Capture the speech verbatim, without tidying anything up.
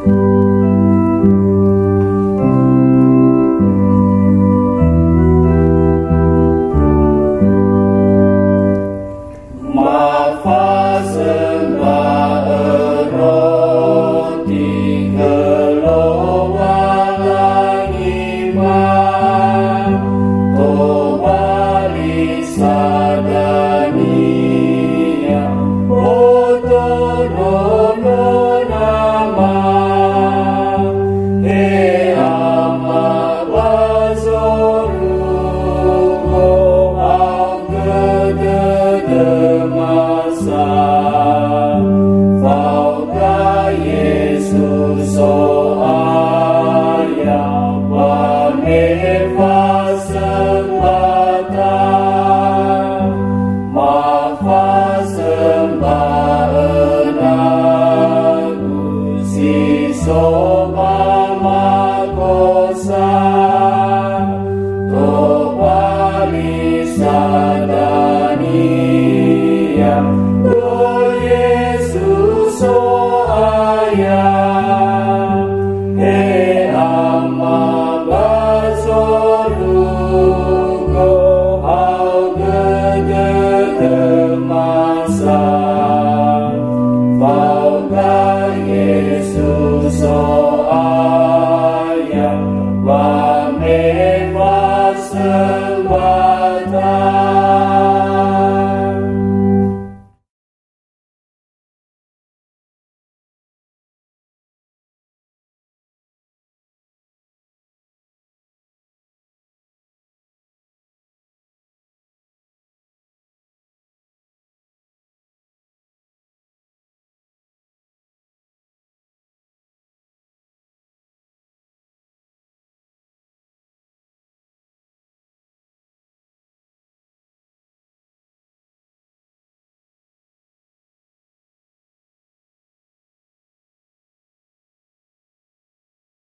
Ma fasömba'ö roti khö Lowalangi ma tobali sa dania, boto nono Nama. He Ama ba zorugo, haogö dödö masa. Fao Yesu So'aya, ba me fasömbata, ma fasömba'ö ndra'u si so ba makosa. Tobali sa dania, do Yesu So'aya. He Ama ba zorugo, haogö dödö masa. Fao Yesu So